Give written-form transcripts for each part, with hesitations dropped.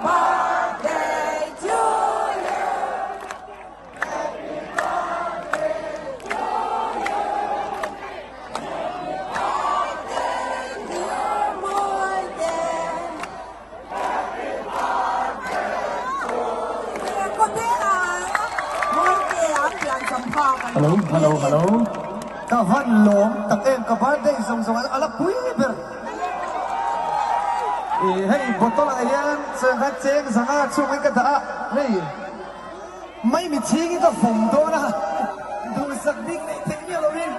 birthday to you. Happy birthday to you. Happy birthday dear Mawite. Happy birthday to you. Khawtea Mawitea piancham pha kan Hello, lawm pui hello, a ni. hello. Ka van lawm tak em ka birthday zawng zawng a la pui ber. Ih hei bottle ah hian chuan khan cheng zanga chhungin ka dah a, hei mai mi chhingin ka vawm dawn a, duhsak bik neih theih miah lovin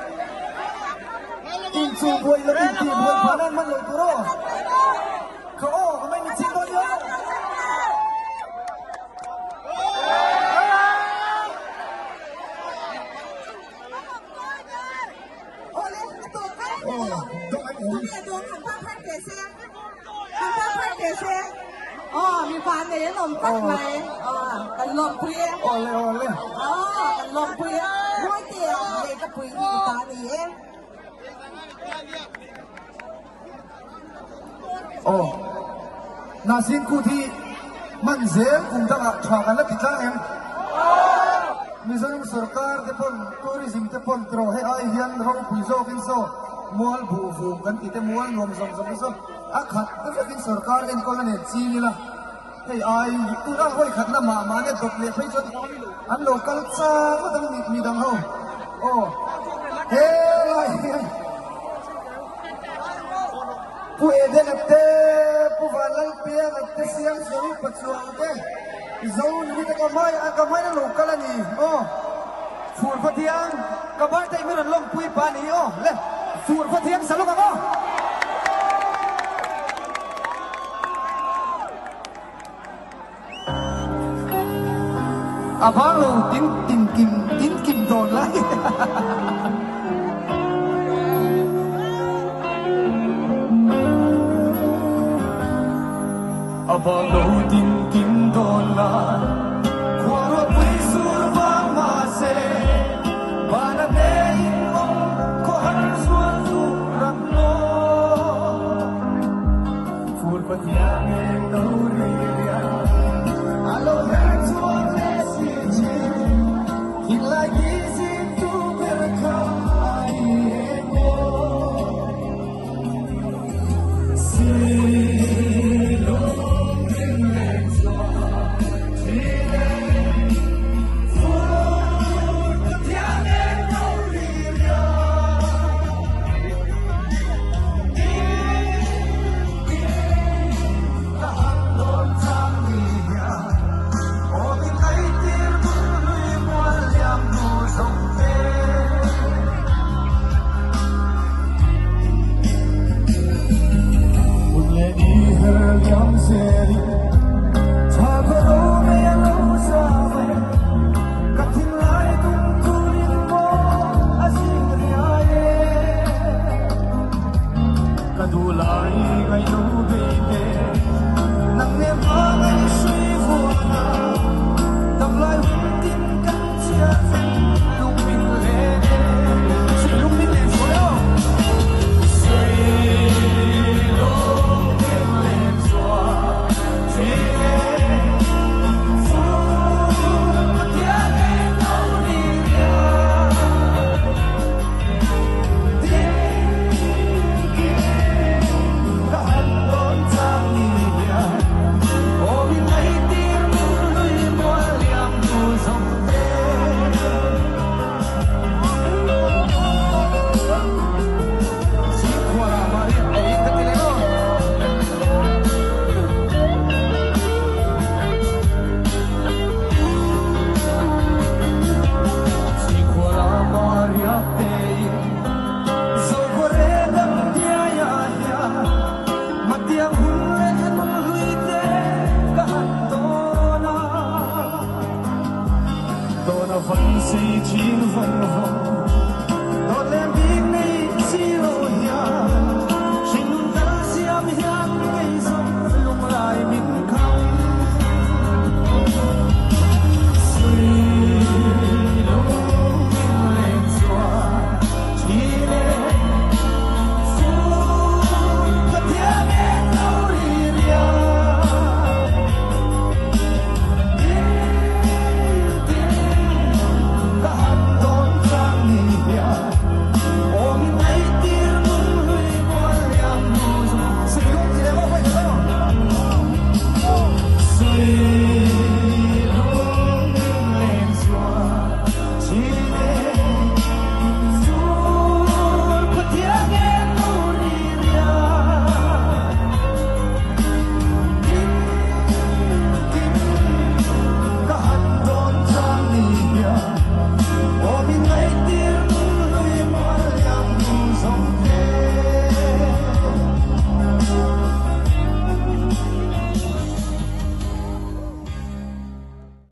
inchuh buai loh intih buai phah nan hman loh tur aw. Ka aw ka mai mi chhing dawn nia. Awle awle. Aw Hnahsin kut hi hman zel kum dangah tha kan la ti tlang em? Mizoram sorkar te pawn tourism te pawn tiraw hei ai hian ropui zawkin saw mual buh vum kan ti te mual nuam zawm zawm te saw a khat te vekin sorkar enkawl a nen ching ila hei ai tuna hawi khatna mah mahni a dawp leh phei chuan an lo kal chang ngawt ang midang ho aw helai hian Pu Edena te, Pu Vanlalpianga te, Siamsuami Pachuau te, Zonuni te ka hmai a, ka hmain a lo kal a ni aw. Fur Pathian, ka birthday min rawn lawmpui pa a ni aw. Le, Fur Pathian sa lawk ang aw. A vang lo tin tin kim tin kim dawn lai. A vang lo tin kim dawn lai. Khua ruahpui sur vang mahse van a te in awm khawhar zual chu ram law. Fur Pathian eng lo ri rian a lo her chhuak leh si thin. Thinlai ki zin tu ber kha a ni em aw. Si lung min leng chhuak thin e. Fur Pathian eng lo ri rian. Ka duh lai ngai lo baby nang nen hma ngai hrui vuan a dam lai hun tin kan chhiat vek lung min len e sui lung min len sual aw sui lung min len sual thin e fur Pathian eng lo ri riau.